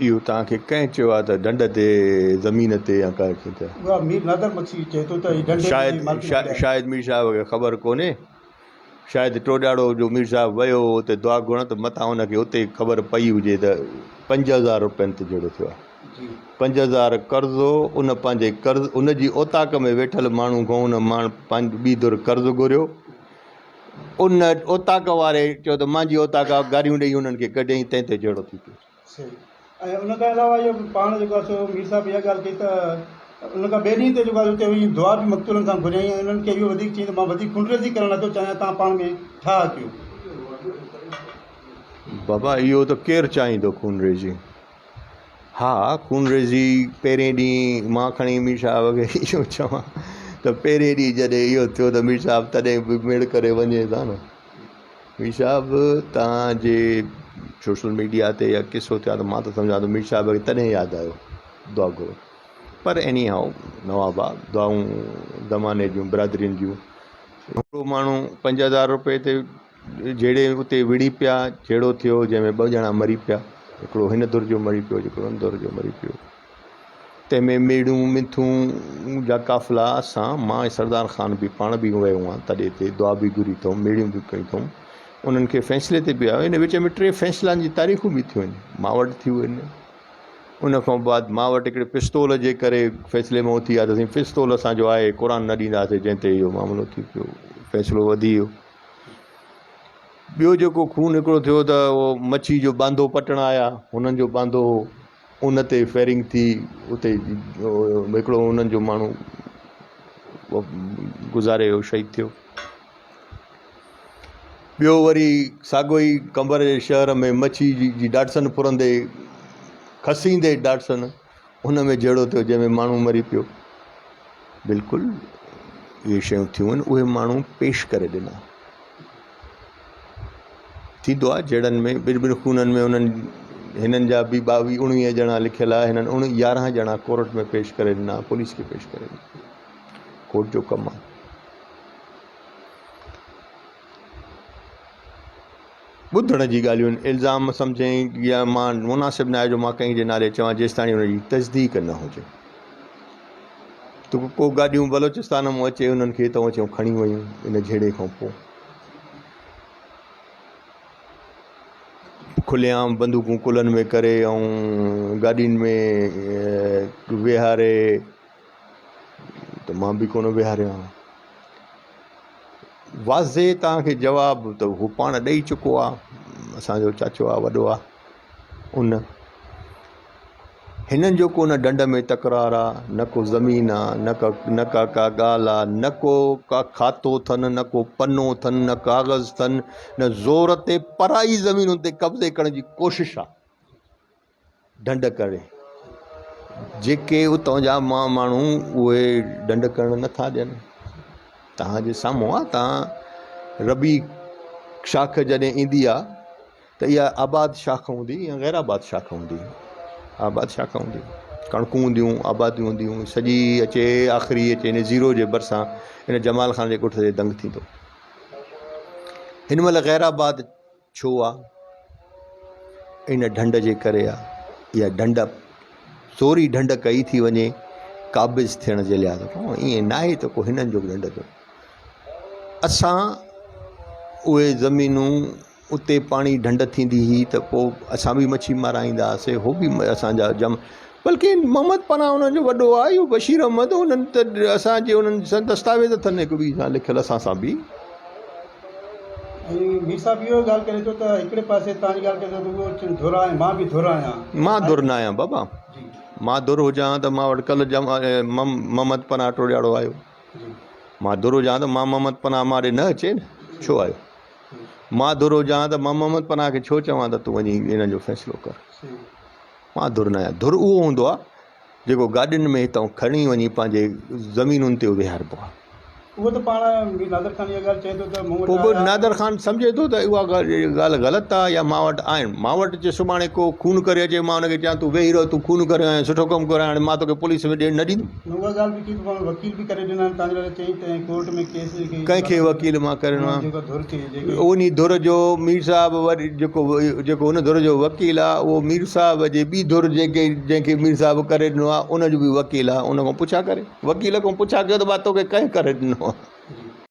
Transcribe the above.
اهو توهان کي ڪنهن چيو آهي ته ڍنڍ تي زمين تي يا ڪا ڪٿي؟ اها مير نادر مگسي چئي ٿو ته هي ڍنڍ جي شايد مالڪي ملي آهي. شايد مير صاحب کي خبر ڪونهي. شايد ٽوڏاڙو جو مير صاحب ويو هو اتي دعا گهرڻ ته متان ان کي اتي خبر پئي هجي ته 5000 روپين تي جهيڙو ٿيو آهي. 5000 قرض هو ان پنهنجي قرض ان جي اوطاق ۾ ويٺل ماڻهو کان ان ماڻ ٻي ڌر قرض گهريو. ان اوطاق واري چيو ته مانجي اوطاق آ گاريون ڏئي انهن کي ڪڍيائين تنهن تي جهيڙو ٿي پيو. صحيح ۽ ان کان علاوه اهو به پاڻ جيڪو آهي سو مير صاحب اها ڳالهه ڪئي ته ان کان ٻئي ڏينهن تي جيڪو آهي اتي وڃي دعا به مقتولن کان گهريائين ۽ انهن کي اهو وڌيڪ چيائين ته مان وڌيڪ خونريزي ڪرڻ نٿو چاهيان توهان پاڻ ۾ ٺاهه ڪيو. بابا اهو ته ڪير چاهيندو خونريزي. ها خونريزي پهرين ڏينهن مان کڻي مير صاحب کي اهو چوان ته پهرين ڏينهن جڏهن اهو ٿيو ته مير صاحب تڏهن به ميڙ ڪري وڃي ٿا نه. مير صاحب توهان جي سوشل ميڊيا تي يا قصو ٿيا ته مان ته سمجهان ٿو مير صاحب کي تڏهن ياد آيو دعا گهرو پر ايني هائو نواب آ دعائون زماني جون برادرين جون هڪڙو ماڻهو 5000 روپئي تي جهيڙي اتي وڙهي پيا جهيڙو ٿيو جنهن ۾ ٻه ڄڻا مري پيا هڪڙو هن ڌر جو مري پيو هڪڙو هن ڌر جو مري پيو تنهن ۾ ميڙون منٿون جا قافلا اسان، مان ۽ سردار خان به پاڻ به ويو هئان تڏي تي دعا به گهري اٿئون، ميڙيون به ڪيون اٿئون. انهن کي فيصلي تي به آيو. ان وچ ۾ ٽي فيصلن جي تاريخون به ٿيون آهن. مان وٽ ٿيون آهن. ان کان بعد مان وٽ هڪڙي پستول جي ڪري فيصلي مان اٿي آيا ته سائين پستول اسان جو آهي قرآن نه ڏينداسين جنهن تي اهو معاملو ٿي پيو فيصلو وڌي ويو. ٻيو جيڪو خون هڪڙو ٿيو ته اهو مڇي جو ٻانڌو پٽڻ آيا هنن جو ٻانڌو هو ان تي فائرنگ ٿي اتي هڪڙو انهن جو ماڻهو گذاري ويو شهيد ٿيو ٻيو وري ساڳو ئي قمبر جي شهر ۾ مڇي جي ڊاٽسن ڦرندي کسيندي ڊاٽسن ان ۾ جهيڙو ٿيو جنهن ۾ ماڻهو مري پيو بلڪل اهي شيون ٿيون آهن اهي ماڻهو پيش ڪري ڏنا ٿيندو آهي جهيڙن ۾ ٻن ٻن خونن ۾ انهن هنن جا به ٻاويهه اڻويهه ڄڻا لکيل آهي هنن اڻ 11 ڄڻا ڪورٽ ۾ پيش ڪري ڏنا پوليس کي پيش ڪري ڏنا ڪورٽ جو ڪم آهي ٻڌڻ جي ڳالهيون آهن الزام سمجهين يا مان مناسب نه آهي جو مان ڪنهن جي نالي چوان جيستاڻي ان جي تصديق نه هجي ته ڪو گاڏيون بلوچستان مان اچي انهن کي هتان اچي کڻي ويون ان جهيڙي کان پوء کلي عام بندوقون ڪلهن ۾ ڪري ۽ گاڏين ۾ ويهاري ته مان به ڪونه ويهاريو آهيان واضح توهان کي جواب ته هو پاڻ ڏئي چڪو آ اسان جو چاچو آ وڏو آ ان هنن جو ڪو نه ڍنڍ ۾ تڪرار آ نه ڪو زمين آ نه ڪا نه ڪا ڪا ڳالهه آ نه ڪو ڪا کاتو اٿن نه ڪو پنو اٿن نه ڪاغذ اٿن نه زور تي پرائي زمينن تي قبضي ڪرڻ جي ڪوشش آ ڍنڍ ڪري جيڪي اتان جا ماڻهو اهي ڍنڍ ڪرڻ نٿا ڏين توهان جي سامهون آ توهان ربي شاخ جڏهن ايندي آ ته اها آباد شاخ هوندي يا غير آباد شاخ هوندي آباد شاخ هوندي ڪڻڪون هونديون آباديون هونديون سڄي اچي آخري اچي ان زيرو جي ڀرسان ان جمال خان جي ڳوٺ تي دنگ ٿيندو هن مهل غير آباد ڇو آ؟ ان ڍنڍ جي ڪري آ. اها ڍنڍ زوري ڍنڍ ڪئي ٿي وڃي قابض ٿيڻ جي لحاظ کان ائين ناهي ته ڪو هنن جو ڍنڍ جو اسان اهي زمينون اتي پاڻي ڍنڍ ٿيندي هئي ته پوء اسان به مڇي مارائيندا هئاسي هو به اسان جا جم بلڪه محمد پناهه انهن جو وڏو آهي اهو بشير احمد انهن ته اسان جي انهن سان دستاويز اٿن هڪ ٻئي سان لکيل اسان سان به. ۽ مير صاحب اهو ڳالهه ڪري ٿو ته هڪڙي پاسي توهان جي ڳالهه ڪري ٿو ته اهو ڌر آهي مان به ڌر آهيان. مان ڌر نه آهيان بابا مان ڌر هجان ها ته مان وٽ ڪلهه محمد پناهه ٽوڙياڙو آيو مان ڌر هجان ها ته مان محمد پناهه مان ڏي نه اچي نه ڇو آيو مان ڌر هجان ها ته مان محمد پناهه کي ڇو چوان ته تون وڃي انهن جو فيصلو ڪر. مان ڌر نه آهيان. ڌر اهو هوندو آهي جيڪو گاڏين ۾ هتان کڻي وڃي پنهنجي زمينن تي ويهاربو آهي. اهو ته پاڻ مير نادر خان اها ڳالهه چئي ٿو ته مون وٽ پوء به آيا. نادر خان سمجهي ٿو ته اها ڳالهه غلط آهي يا مان وٽ آهن مان وٽ چي سڀاڻي ڪو خون ڪري اچي مان ان کي چيان تون ويهي رهه تون خون ڪري آيو آهين سٺو ڪم ڪري آيو آهين هاڻي مان توکي پوليس ۾ ڏيڻ نه ڏيندم. نه اها ڳالهه به ڪئي ته پاڻ وڪيل به ڪري ڏنا آهن تان جي لاء چئين ته ڪورٽ ۾ ڪيس جيڪي ڪنهن کي وڪيل مان ڪري ڏنو آهي؟ جيڪا ڌر کي جيڪي انهي ڌر جو مير صاحب وري جيڪو جيڪو ان ڌر جو وڪيل آهي اهو مير صاحب جي ٻي ڌر جيڪي جنهن کي مير صاحب ڪري ڏنو آهي ان جو به وڪيل آهي ان کان پڇا ڪري. وڪيل کان پڇا ڪيو ته ڀاء توکي ڪنهن ڪري ڏنو آهي؟